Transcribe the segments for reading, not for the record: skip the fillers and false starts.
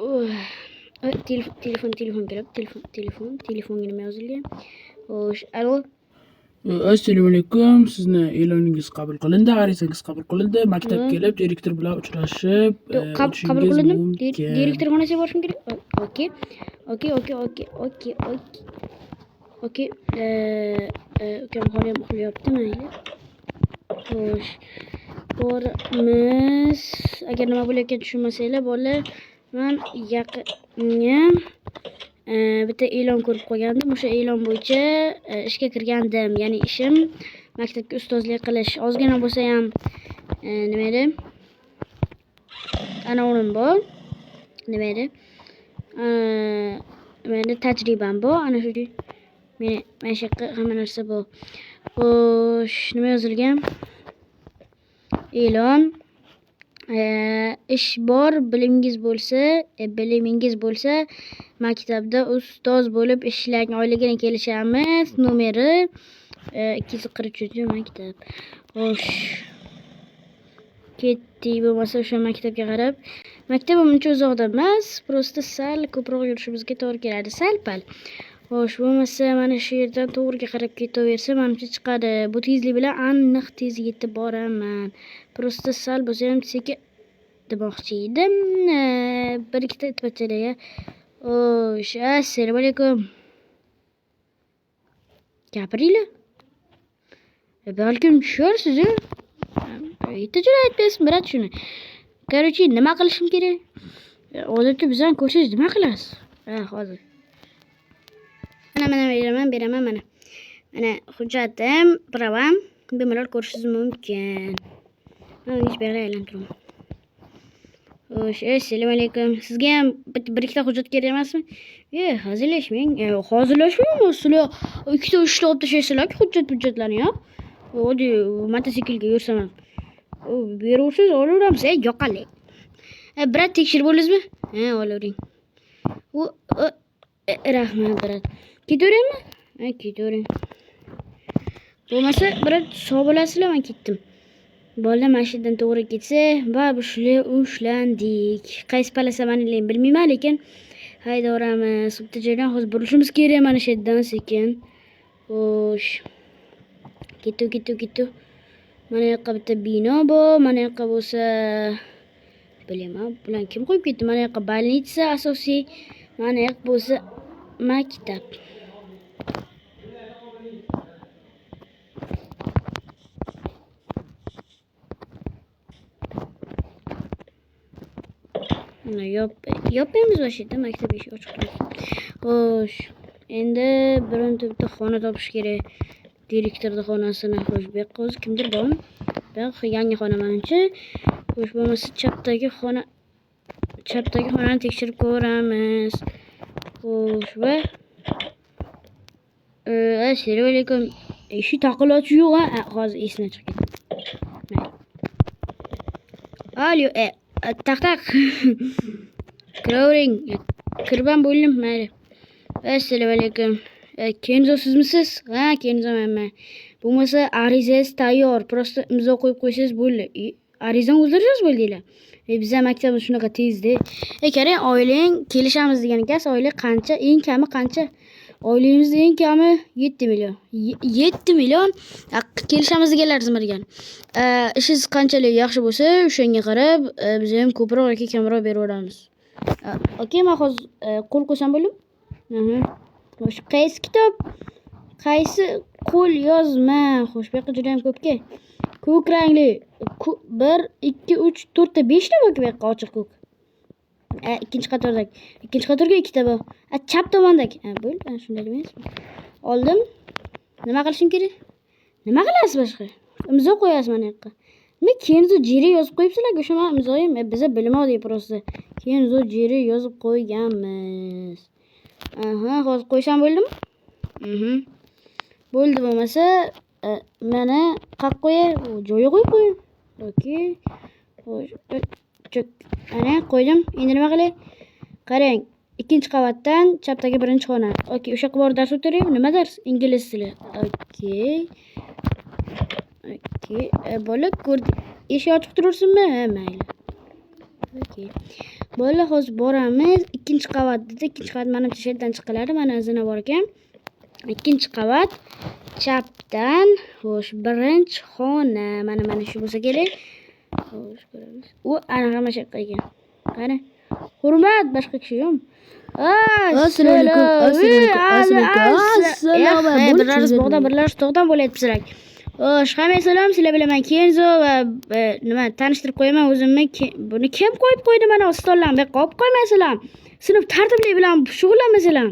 Telefon kerak. Telefonga nima yozilgan? Xo'sh, alo. Assalomu alaykum. Sizni e'loningiz qabul qilindi, arizangiz qabul qilindi. Maktabga kelib, direktor bilan uchrashib, Yo'q, qabul o'tishingiz qilindim. mumkin. Direktor xonasiga borishim kerak. Okey. Okey, okey, okey, okey, okey. Okey. Ukam hali ham uxlayapti, mayli. Xo'sh. Boramiz. Agar nima bo'layotganini tushunmasanglar, bolalar, man yaqinga bitta e'lon ko'rib qolgandim. O'sha e'lon bo'yicha ishga kirgandim. Ya'ni ishim maktabga ustozlik qilish. Ozgina bo'lsa ham nima edi? Ana o'rim bor. Nima edi? Nima edi? Tajribam bor. Ana shu meni mana shu yoqqa hamma narsa bor. Xo'sh, nima yozilgan? E'lon. Ish bor, bilimingiz bo'lsa, maktabda ustoz bo'lib ishlang, oyligini kelishamiz. Nomeri 243-maktab. Xo'sh. Ketdik bo'lmasa o'sha maktabga qarab. Maktab uncha uzoqda emas, prosta sal ko'proq yurishimizga to'g'ri keladi, sal-pal. Xo'sh, bo'lmasa mana shu yerdan to'g'riga qarab ketaversa, manimcha chiqadi. Bu tezlik bilan aniq tez yetib boraman. Prosta sal bo'lsa ham sekin demoqchi edim. Bir ikkita itpachchalarga. Xo'sh, assalomu alaykum. Gapiringlar. Balkim tusharsiz, a? Bitta jo'ra aytmaysiz, brat shuni. Короче, nima qilishim kerak? Odatda bizani ko'rsangiz nima qilasiz? Ha, hozir. Mana, mana beraman, mana. Mana hujjatim, pravam, bemalol ko'rishingiz mumkin. Men hech bir yerga aylanib turaman. Xo'sh, assalomu alaykum. Sizga ham bir ikkita hujjat kerak emasmi? Hazillashmang. Hazillashmayman, sizlar ikkita uchta olib tashlaysizlar-ku hujjatlarni, ya. Oddiy mototsiklga yursam ham. Beraversangiz olaveramiz. Yo'qolay. Brat, tekshirib bo'ldingizmi? Ha, olavering. Rahmat, brat. Ketaveraymi? Ha, ketavering. Bo'lmasa, brat, sog' bo'lasizlar, men ketdim. Bola mana shu yerdan to'g'ri ketsa, baribir shular ushlandik. Qaysi palasa maniligini bilmayman, lekin haydaveramiz. Bitta joydan hozir burilishimiz kerak mana shu yerdan sekin. Xo'sh. Ketdik, ketdik, ketdik. Mana yoqqa bitta bino bor, mana yoqqa bo'lsa bilmayman, bularni kim qo'yib ketdi? Mana yoqqa больница asosiy, mana yoq bo'lsa maktab. Mana yopmaymiz mana shu yerda, maktab eshigi ochiq turibdi. Xo'sh, endi bironta bitta xona topish kerak. Direktorning xonasini. Xo'sh, bu yoqqa o'zi kimdir bormi? Bu yoq yangi xona menimcha. Xo'sh, bo'lmasa chapdagi xonani tekshirib ko'ramiz. Xo'sh, va assalomu alaykum. Eshik taqillachi yo'q, ha? Hozir esimdan chiqib ketdi. Mayli. Alo, taq taq. Kiravering. Kirib ham bo'ldim, mayli. Assalomu alaykum. Kenzo sizmisiz? Ha, Kenzo manman. Bo'lmasa arizangiz tayyor, prosta imzo qo'yib qo'ysangiz bo'ldi. Arizani o'ldirsangiz bo'ldinglar. Bizda maktabimiz shunaqa tezda. Qarang, oilang kelishamiz degan ekansiz, oylik qancha? Eng kami qancha? Oyligimizda eng kami 7 million. 7 million kelishamiz deganlar nima degan? Ishingiz qanchalik yaxshi bo'lsa, o'shanga qarab, biz ham ko'proq yoki kamroq beraveramiz. Okey, men hozir qo'l qo'ysam bo'ldimi? Aha. Xo'sh, qaysi kitob? Qaysi qo'l yozma? Xo'sh, bu yoqda juda ham ko'pki. Ko'k rangli 1, 2, 3, 4 ta, 5 ta bor bu yoqqa ochiq ko'k. Ikkinchi qatordagi. Ikkinchi qatorga ikkita bor. Chap tomondagi. Ha, bo'ldi, ana shunday demaysizmi? Oldim. Nima qilishim kerak? Nima qilasiz boshqa? Imzo qo'yasiz mana yoqqa. Nima Kenzo Jerry yozib qo'yibsizlar-ku, o'sha men imzoyim. Biza bilmadik prosta. Kenzo Jerry yozib qo'yganmiz. Aha, hozir qo'ysam bo'ldimi? Bo'ldi bo'lmasa, mana qaq qo'yay, joyiga qo'yib qo'ying. Okey. Xo'sh, chuk. Ana qo'ydim. Endi nima qilay? Qarang, ikkinchi qavatdan chapdagi birinchi xona. Okey, o'sha yoqqa borib dars o'tiraymi? Nima dars? Ingliz tili. Okey. Okey, bola ko'rdi. Eshik ochiq turursinmi? Ha, mayli. Okey. Bolalar, hozir boramiz. Ikkinchi qavat dedi. Ikkinchi qavat manimcha shu yerdan chiqiladi. Mana zina bor ekan. Ikkinchi qavat chapdan, xo'sh, birinchi xona. Mana shu bo'lsa kerak. Xo'sh, ko'ramiz. U ana hamma shu yoqqa ekan. Qani? Hurmat, boshqa kishi yo'qmi? Assalomu alaykum, assalomu alaykum, assalomu alaykum. Birlariz bog'dan, birlariz tog'dan bo'lyapsizlar. Xo'sh, hammaga salom, sizlar bilan men Kenzo va nima, tanishtirib qo'yaman o'zimni. Buni kim qo'yib qo'ydi mana stollarni? Bu yoqqa olib qo'ymaysizlar. Sinf tartibli bilan shug'ullanmaysizlar.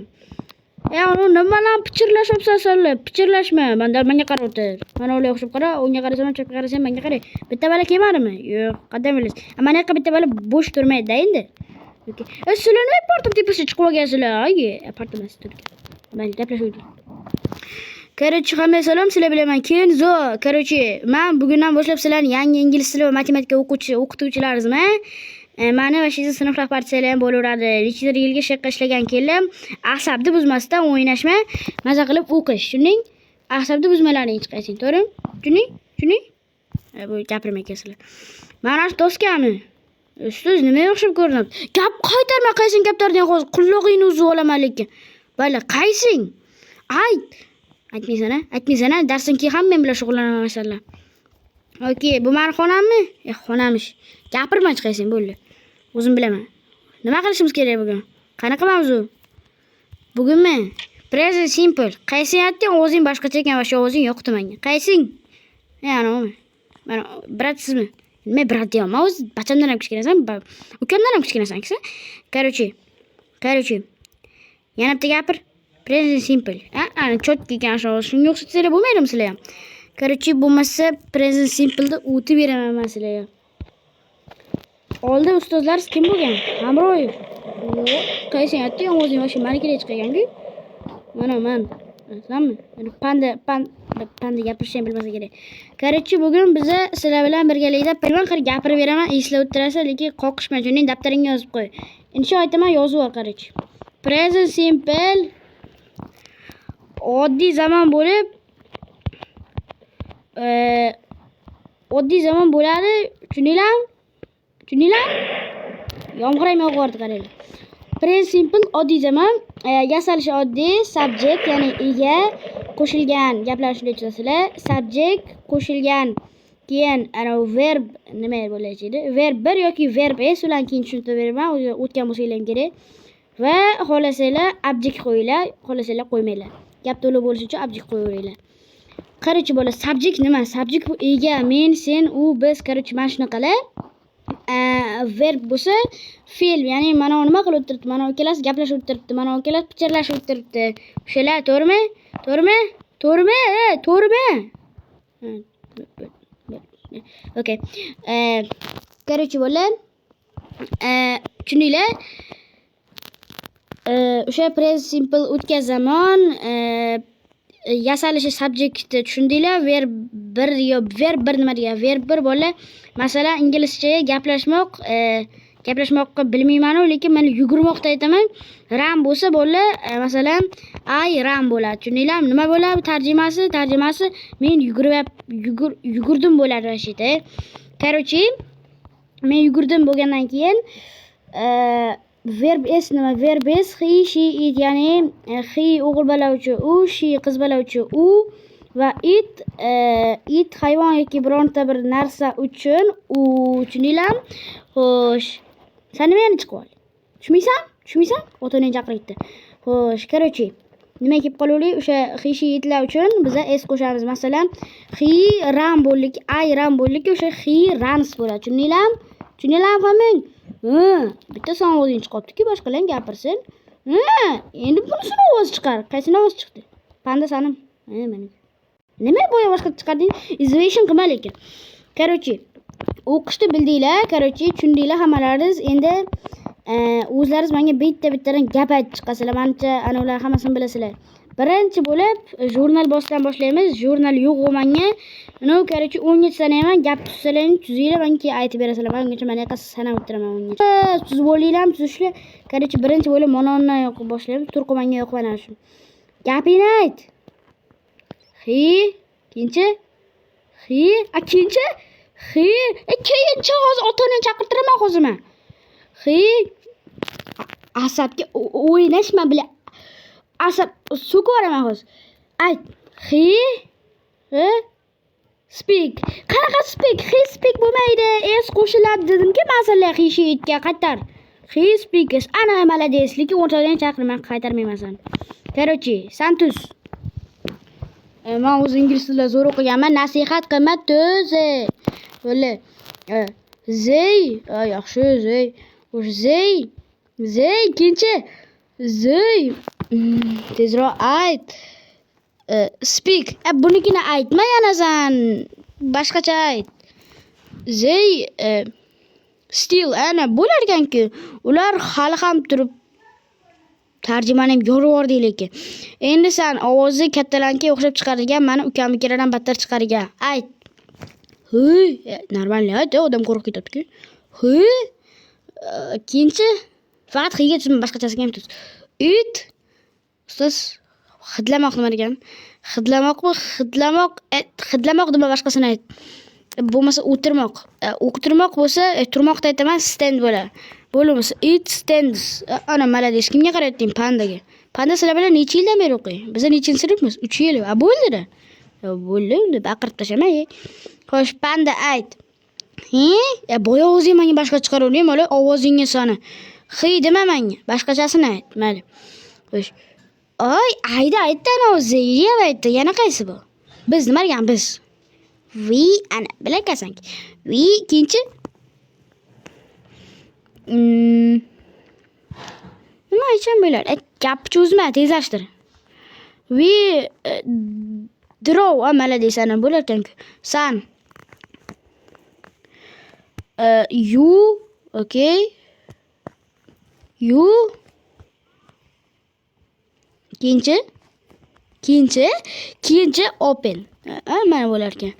Ya, uni nimalar pichirlashyapsan senlar? Pichirlashma. Manda menga qarab o'tir. Mana ularga o'xshab qara, o'ngga qarasam, chapga qarasam, menga qara. Bitta bola kelmadimi? Yo'q, qanday bilasiz? Mana yoqqa bitta bola bo'sh turmaydi-da endi. Okay. Sizlar nima partam tepasiga chiqib olgansizlar? Ay, partam emas, turgan. Mayli, gaplashaylik. Короче, hammaga salom, sizlar bilan men Kenzo. Короче, men bugundan boshlab sizlarning yangi ingliz tili va matematika o'quvchi o'qituvchilaringizman. Mani va sizni sinf rahbari desanglar ham bo'laveradi. Nechadir yilga shu yoqqa ishlagan keldim. Asabni buzmasdan o'ynashma, maza qilib o'qish. Tushunding? Asabni buzmalaring hech qaysing, to'g'rimi? Tushunding? Tushunding? Bu gapirmay ekansizlar. Mana shu doskami? Ustoz nimaga o'xshab ko'rinadi? Gap qaytarma, qaysing gaplardan hozir qulog'ingni uzib olaman lekin. Bala, qaysing? Ayt. Aytmaysan, a? Aytmaysan, a? Darsdan keyin ham men bilan shug'ullanaman masalan. Okey, bu mani xonammi? Xonamish. Gapirma hech qaysing, bo'ldi. O'zim bilaman. Nima qilishimiz kerak bugun? Qanaqa mavzu? Bugunmi? Present simple. Qaysing aytding, o'zing boshqacha ekan va shu o'zing yoqdi menga. Qaysing? Ana umi. Mana брат sizmi? Nima брат deyapman? O'zi bachamdan ham kichkinasan, ukamdan ham kichkinasan, sen. Короче, короче. Yana bitta gapir. Present simple. A, ana чётко ekan shu. Shunga o'xshatsanglar bo'lmaydimi sizlar ham? Короче, bo'lmasa present simpleda o'tib beraman men sizlarga. Oldin ustozlaringiz kim bo'lgan? Hamroyev. Qaysing aytding, o'zing вообще manikida chiqargan-ku. Mana man. Bilasanmi? Mana panda panda gapirishni ham bilmasa kerak. Короче, bugun biza sizlar bilan birgalikda man qilib gapirib beraman, eslab o'tirasizlar, lekin qoqishma, tushunding? Daftaringga yozib qo'y. Insho aytaman, yozib ol, короче. Present simple oddiy zamon bo'lib, oddiy zamon bo'ladi, tushundinglarmi? Tushundinglarmi? Yomg'ir ham yog'yapti, qaranglar. Present simple oddiy zamon, yasalishi oddiy, subject, ya'ni ega qo'shilgan gaplar shunday tuzasizlar. Subject qo'shilgan, keyin ana verb nima bo'ladi edi? Verb 1 yoki verb s, ularni keyin tushuntirib beraman, o'zi o'tgan bo'lsanglar ham kerak. Va xohlasanglar object qo'yinglar, xohlasanglar qo'ymanglar. Gap to'liq bo'lishi uchun object qo'yaveringlar. Короче, bola, subject nima? Subject bu ega, men, sen, u, biz, короче, mana shunaqalar. Verb bo'lsa fe'l, ya'ni mana u nima qilib o'tiribdi, mana u ikkalasi gaplashib o'tiribdi, mana u ikkalasi pichirlashib o'tiribdi. O'shalar, to'g'rimi? To'g'rimi? To'g'rimi? To'g'rimi? Okey. Короче, bola, tushundinglar? O'sha present simple o'tgan zamon, yasalishi subjectni tushundinglar. Verb 1 yo verb 1 nima degan? Verb 1 bola, masalan, inglizcha gaplashmoq, gaplashmoqni bilmayman-u, lekin men yugurmoqda aytaman. Run bo'lsa bola, masalan, I run bo'ladi. Tushundinglarmi? Nima bo'ladi tarjimasi? Tarjimasi men yugurdim bo'ladi вообще-то. Короче, men yugurdim bo'lgandan keyin, verb s nima? Verb s he, she, it, ya'ni he o'g'il bola uchun u, she qiz bola uchun u va it, it hayvon yoki bironta bir narsa uchun u. Tushundinglarmi? Xo'sh, sen nima yana chiqib olding? Tushmaysan? Tushmaysan? Ota-onang chaqiribdi. Xo'sh, короче, nima kelib qoluvdik? O'sha he, she, itlar uchun biza s qo'shamiz. Masalan, he run bo'ldik, I run bo'ldik, o'sha he runs bo'ladi. Tushundinglarmi? Tushundinglarmi hammang? Ha, bitta son o'zing chiqyapti-ku, boshqalar ham gapirsin. Ha, endi bunisini ovozi chiqar. Qaysini ovozi chiqdi? Panda sanim. Ha, mana. Nima boya boshqa chiqarding? Izvation qilma lekin. Короче, o'qishni bildinglar, короче, tushundinglar hammalaringiz. Endi o'zlaringiz menga bitta-bittadan gap aytib chiqasizlar. Manimcha, ana ular hammasini bilasizlar. Birinchi bo'lib jurnal bosdan boshlaymiz. Jurnal yo'q u menga. Ну, короче, 10gacha sanayman. Gap tuzsalaring, tuzinglar, menga keyin aytib berasizlar. Men ungacha mana yoqqa sanab o'tiraman ungacha. Tuzib bo'ldinglarmi? Tuzishlar. Короче, birinchi bo'lib Monondan yoqib boshlaymiz. Turqi menga yoqib mana shu. Gapingni ayt. He, keyinchi? He, a keyinchi? He, keyinchi hozir ota-onangni chaqirtiraman hozir men. He. Asabga o'ynashma bilan asab so'kib yuboraman hozir. Ayt. He? He? Speak. Qanaqa speak? He speak bo'lmaydi. S qo'shiladi dedimki, masalan, he she itga qaytar. He speaks. Ana молодец. Lekin o'rtadan chaqirma, qaytarmayman seni. Короче, san tuz. Men o'zi ingliz tilida zo'r o'qiganman. Nasihat qilma, tuzi. Bo'ldi. They, yaxshi, they. O'sha they. They, ikkinchi. They. Tezroq ayt. Speak. Bunikini aytma yana san. Boshqacha ayt. They still ana bo'lar ekanku. Ular hali ham turib tarjimani ham yorib yubordik lekin. Endi san ovozi kattalarga o'xshab chiqargan, mani ukamnikilardan battar chiqargan. Ayt. Hey, нормально ayt, odam qo'rqib ketadi-ku. Hey, keyinchi faqat hiyga tuzma, boshqachasiga ham tuz. It. Ustoz, hidlamoq nima degan? Hidlamoqmi? Hidlamoq, hidlamoq dema, boshqasini ayt. Bo'lmasa o'tirmoq. O'tirmoq bo'lsa, turmoqda aytaman, stand bo'ladi. Bo'lmasa it stands. Ana молодец. Kimga qarayapting? Pandaga. Panda sizlar bilan necha yildan beri o'qiydi? Biz nechinchi sinfmiz? 3 yil. A bo'ldi-da. Bo'ldi, unda baqirib tashlama. Xo'sh, panda ayt. He? Boya o'zing menga boshqa chiqaravering, bola, ovozingga soni. He dema menga, boshqachasini ayt. Mayli. Xo'sh. Oy, ayda aytdi ana o'zi, ham aytdi. Yana qaysi bu? Biz nima degan biz? We ana bilarkansan. We ikkinchi. Nima aytsam bo'ladi? Gapni cho'zma, tezlashtir. We draw, a молодец, ana bo'lar ekan-ku. San. You, okay. You. Keyinchi. Keyinchi. Keyinchi open. A, mana bo'lar ekan.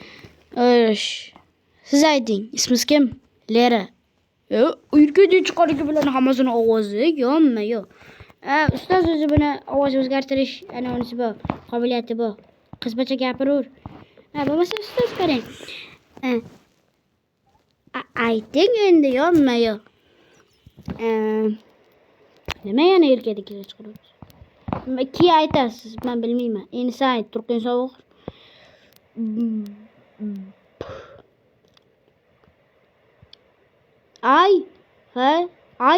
Xo'sh. Siz ayting, ismingiz kim? Lera. Uyga chiqarigi bilan hammasini ovozi yo'qmi? Yo'q. Ustoz o'zi buni ovoz o'zgartirish ana unisi bor, qobiliyati bor. Qizbacha gapirur. Ha, bo'lmasa ustoz qarang. Ayting endi yo'qmi? Yo'q. Nima yana erkaknikiga chiqaramiz? Keyin aytasiz, men bilmayman. Endi sen ayt, turqing sovuq. I ha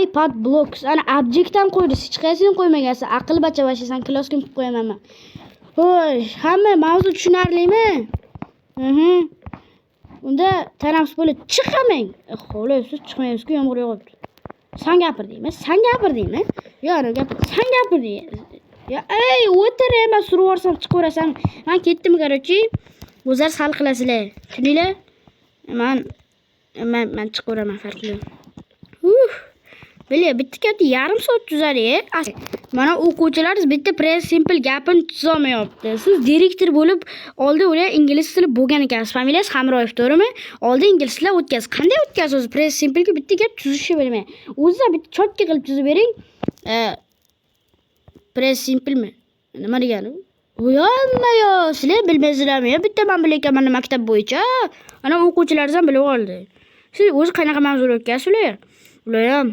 iPad blocks. Ana object ham qo'ydi. Hech qaysini qo'ymagansiz. Aql bacha vashi san klassga qo'yib qo'yaman men. Xo'sh, hamma mavzu tushunarlimi? Unda tanaffus bo'lib chiqamang. Xo'sh, siz chiqmaymiz-ku, yomg'ir yog'yapti. San gapirdingmi? San gapirdingmi? Yo, ana gapir. San gapirding. Ya, ey, o'tir, men surib yuborsam chiqaverasan. Men ketdim, короче. O'zlaringiz hal qilasizlar. Tushundinglar? Men chiqaveraman, farqi yo'q. Bila, bitta gapni yarim soat tuzadi. Mana o'quvchilar bitta present simple gapini tuzolmayapti. Siz direktor bo'lib oldin ular ingliz tili bo'lgan ekansiz. Familiyangiz Hamroyev, to'g'rimi? Oldin ingliz tili o'tkazsiz. Qanday o'tkazsiz o'zi present simple ga bitta gap tuzishni bilmay. O'zingiz bitta чётко qilib tuzib bering. Present simplemi? Nima degani? Yo'qmi-yo, sizlar bilmaysizlarmi? Bitta men bilayotganman maktab bo'yicha. Ana o'quvchilaringiz ham bilib oldi. Siz o'zi qanaqa mavzuda o'tkazsizlar? Ular ham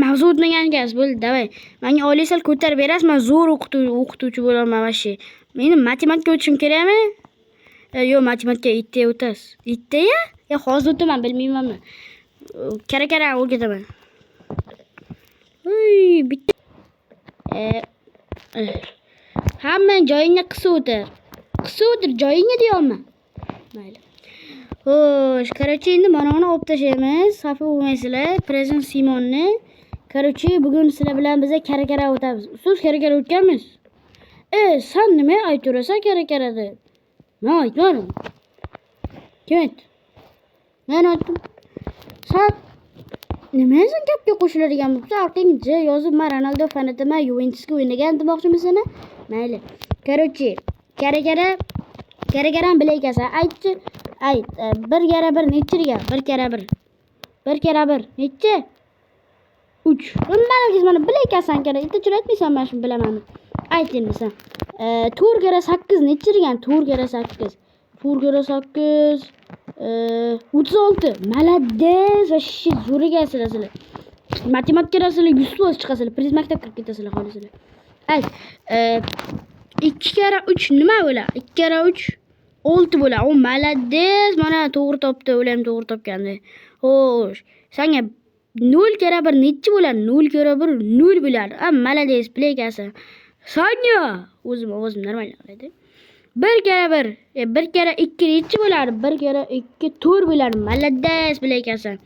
mavzu o'tmagan ekansiz. Bo'ldi, давай. Menga oylik sal ko'tarib berasiz, men zo'r o'qituvchi bo'laman вообще. Meni matematika o'tishim kerakmi? Yo'q, matematika ertaga o'tasiz. Ertaga? Ya hozir o'taman, bilmaymanmi. Kara-kara o'rgataman. Uy, bitta. Hamma joyingga qisib o'tir. Qisib o'tir, joyingga deyapman. Mayli. Xo'sh, короче, endi mana buni olib tashlaymiz. Xafa bo'lmaysizlar. Present Simonni. Короче, bugun sizlar bilan biza kara-kara o'tamiz. Ustoz, kara-kara o'tganmiz. San nima aytaverasan kara-kara deb? Men aytmadim. Kim aytdi? Men aytdim. San nima sen gapga qo'shiladigan bo'lsa, orqang J yozib, men Ronaldo fanatiman, Juventusga o'ynagan demoqchimisan? Mayli. Короче, kara-kara kara-kara bilar ekansan. Aytchi, ayt. Bir karra bir nechi degan? Bir karra bir. Bir karra bir nechi? 3. Mana mana bilar ekansan kara. Erta aytmaysan, men shuni bilaman. Ayt endi sen. 4 karra 8 nechi degan? 4 karra 8. 4 karra 8. 36. Молодец, вообще zo'r ekansizlar sizlar. Matematikadan sizlar 100% chiqasizlar. Priz maktab kirib ketasizlar xohlasanglar. Ayt. 2 karra 3 nima bo'ladi? 2 karra 3 6 bo'ladi. O, молодец, mana to'g'ri topdi. Ular ham to'g'ri topgandi. Xo'sh, sanga 0 karra 1 nechi bo'ladi? 0 karra 1 0 bo'ladi. A, молодец, bilekasan. Sanga o'zim ovozim normal bo'ladi. 1 karra 1, 1 karra 2 nechi bo'ladi? 1 karra 2 4 bo'ladi. Молодец, bilekasan.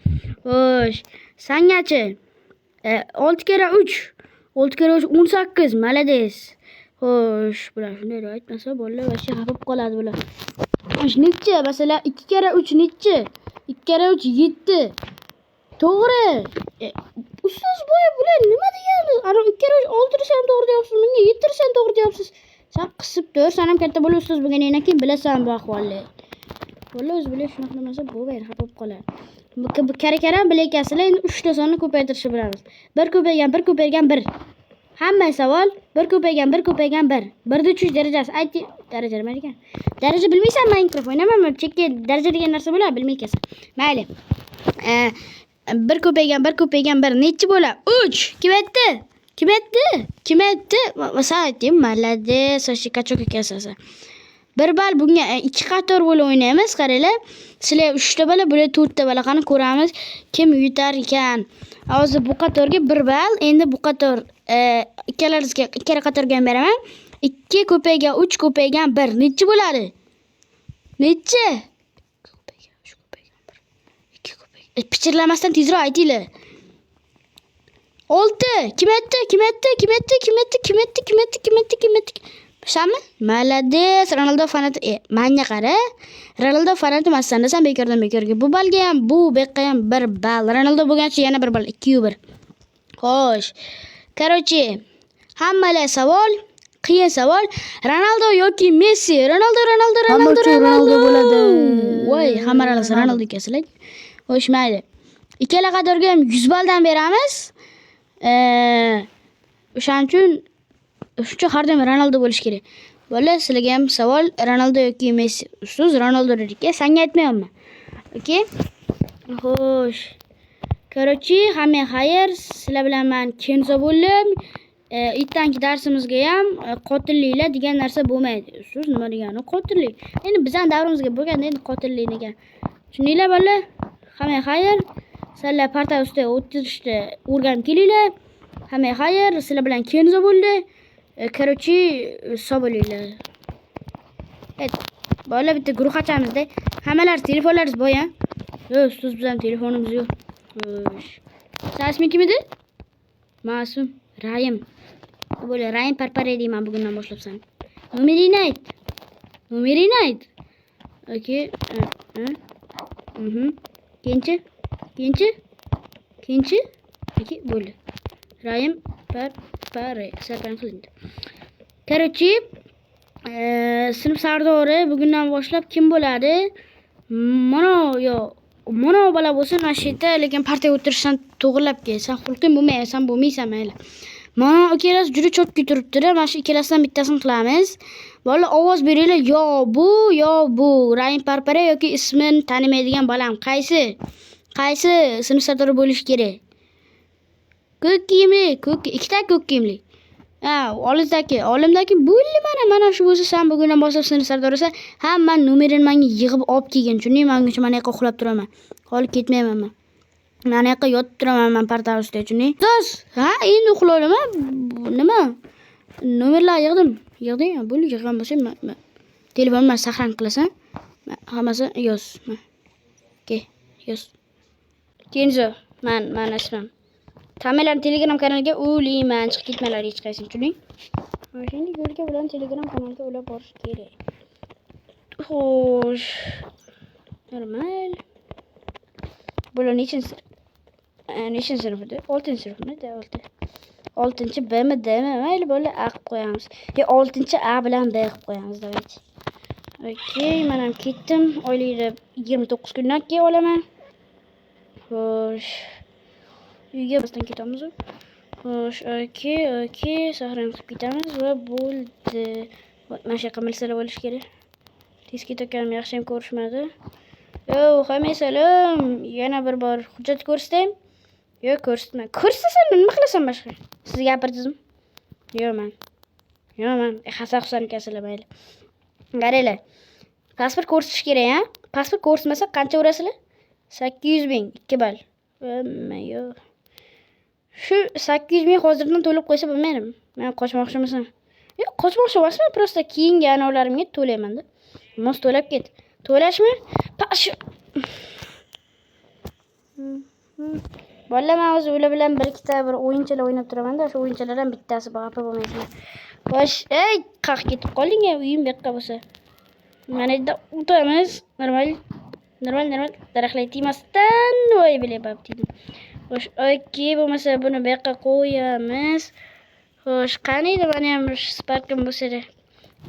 Xo'sh, sangachi 6 karra 3. 6 karra 3 18. Молодец. Xo'sh, bular shunday aytmasa, bolalar вообще xafa bo'lib qoladi bular. Xo'sh, nechi? Masalan, 2 karra 3 nechi? 2 karra 3 7. To'g'ri. Ustoz, boya bular nima degani? Ana 2 karra 3 6 desam to'g'ri deyapsiz, menga 7 desam to'g'ri deyapsiz. San qisib tur, san ham katta bo'lib ustoz bo'lganingdan keyin bilasan bu ahvolni. Bola o'zi bilan shunaqa nimasa bo'lmaydi, xafa bo'lib qoladi. Bu kara-kara bilakasizlar, endi 3 ta sonni ko'paytirishni bilamiz. 1 ko'paygan 1 ko'paygan 1. Hamma savol 1 ko'paygan 1 ko'paygan 1. 1 da 3 darajasi. Ayt, daraja nima ekan? Daraja bilmaysan, Minecraft o'ynamanmi? Chekka daraja degan narsa bo'ladi, bilmay ekansan. Mayli. 1 ko'paygan 1 ko'paygan 1 nechi bo'ladi? 3. Kim aytdi? Kim aytdi? Kim aytdi? San aytding, молодец, вообще качок ekansan sen. 1 ball bunga. 2 qator bo'lib o'ynaymiz, qaranglar. Sizlar 3 ta bola, bular 4 ta bola. Qani ko'ramiz, kim yutar ekan. Hozir bu qatorga 1 ball, endi bu qator ikkalaringizga ikkala qatorga ham beraman. 2 ko'paygan 3 ko'paygan 1 nechi bo'ladi? Nechi? Ko'paygan 3 ko'paygan 1. 2 ko'paygan. Pichirlamasdan tezroq aytinglar. 6. Kim aytdi? Kim aytdi? Kim aytdi? Kim aytdi? Kim aytdi? Kim aytdi? Kim aytdi? Kim aytdi? Sanmi? Молодец, Ronaldo fanati. Manga qara. Ronaldo fanati emassan, desam bekordan bekorga. Bu balga ham, bu beqqa ham 1 ball. Ronaldo bo'lgancha yana 1 ball, 2 1. Xo'sh. Короче, hammalar savol, qiyin savol. Ronaldo yoki Messi? Ronaldo, Ronaldo, Hamma Ronaldo, uchun Ronaldo bo'ladi. Voy, hamma Ronaldo ekansizlar. Xo'sh, mayli. Ikkala qatorga ham 100 balldan beramiz. O'shaning uchun har doim Ronaldo bo'lishi kerak. Bola, sizlarga ham savol, Ronaldo yoki Messi? Ustoz, Ronaldo dedik, sanga aytmayapman. Okey? Xo'sh. Короче, hamma xayr. Sizlar bilan men Kenzo bo'ldim. Ertangi darsimizga ham qotilliklar degan narsa bo'lmaydi. Ustoz, nima degani qotillik? Endi bizning davrimizga bo'lganda endi qotillik degan. Tushundinglar, bola? Hamma xayr. Sizlar parta ustida o'tirishni o'rganib kelinglar. Hamma xayr. Sizlar bilan Kenzo bo'ldi. Короче, sog' bo'linglar. Evet, bola, bitta guruh ochamizda. Hammalar telefonlaringiz bor ya? Yo'q, ustoz, bizning telefonimiz yo'q. Xo'sh. San isming kim edi? Ma'sum. Rayim. Bo'ldi, Rayim Parpare deyman bugundan boshlab seni. Nomeringni ayt. Nomeringni ayt. Okey. Keyinchi? Keyinchi? Keyinchi? Okey, bo'ldi. Rayim Parpare. Sarpan qilindi. Короче, sinf sardori bugundan boshlab kim bo'ladi? Mana yo mana bola bo'lsa, mana shu yerda, lekin partaga o'tirishdan to'g'irlab kel. San xulqing bo'lmaydi, san bo'lmaysan, mayli. Mana ikkalasi juda чётко turibdi. Mana shu ikkalasidan bittasini qilamiz. Bola, ovoz beringlar, yo bu, yo bu. Rayim Parpara yoki ismini tanimaydigan bolam. Qaysi? Qaysi sinf sardori bo'lishi kerak? Ko'k kiyimli, ko'k, ikkita ko'k kiyimli. Ha, oldidagi, olimdagi bo'ldi, mana shu bo'lsa, san bugundan boshlab sinf sardorisan. Hamma nomerini menga yig'ib olib kelgin. Tushundingmi? Man ungacha mana yoqqa uxlab turaman. Holi ketmayman man. Mana yoqqa yotib turaman man parta ustida, tushunding? Ustoz, ha, endi uxla olaman. Nima? Nomerlar yig'dim. Yig'ding? Bo'ldi, yig'gan bo'lsang, telefonimni saqlanib qilasan. Hammasi yoz. Ke, yoz. Kenzo, man ismim. Hammalarni Telegram kanaliga ulayman, chiqib ketmanglar hech qaysing, tushunding? Mana endi yo'lga bilan Telegram kanaliga ulab borish kerak. Xo'sh. Normal. Bular nechinchi sinf edi? 6-sinfmi? 6. 6 B mi, D mi? Mayli, bola, A qilib qo'yamiz. Yo, 6 A bilan B qilib qo'yamiz, давайте. Okey, men ham ketdim. Oylikni 29 kundan keyin olaman. Xo'sh. Uyga bosdan ketamiz. Xo'sh, okey, sahron qilib ketamiz va bo'ldi. Mana shu yoqqa militsiyalar bo'lishi kerak. Tez ketayotganim yaxshi ham ko'rishmadi. Yo, hamma salom. Yana bir bor hujjat ko'rsataymi? Yo'q, ko'rsatma. Ko'rsatasan, nima qilasan boshqa? Siz gapirdingizmi? Yo'q, man. Yo'q, man. Hasan Husan ekasizlar, mayli. Qaranglar. Pasport ko'rsatish kerak, ha? Pasport ko'rsatmasa qancha urasizlar? 800 ming, 2 ball. Amma yo'q. Shu 800 ming hozirdan to'lab qo'ysa bo'lmaydimi? Men qochmoqchimisan? Yo'q, qochmoqchi emasman, просто keyingi anovlarimga to'layman-da. Mos to'lab ket. To'lashmi? Pash. Bolalar, men o'zi ular bilan bir ikkita bir o'yinchalar o'ynab turaman-da, o'sha o'yinchalardan bittasi bor, xafa bo'lmaysizlar. Xo'sh, ey, qaq ketib qolding ya, uyim bu yoqqa bo'lsa. Mana yerda o'tamiz. Normal. Normal, normal. Daraxtlarga tegmasdan, voy bile bab tegdim. Xo'sh, okey, bo'lmasa buni bu yoqqa qo'yamiz. Xo'sh, qani edi mani ham Sparkim bo'lsa-da.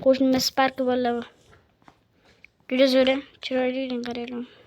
Qo'shnimda Sparki bolalar bor. Juda zo'r, chiroyli, qaranglar.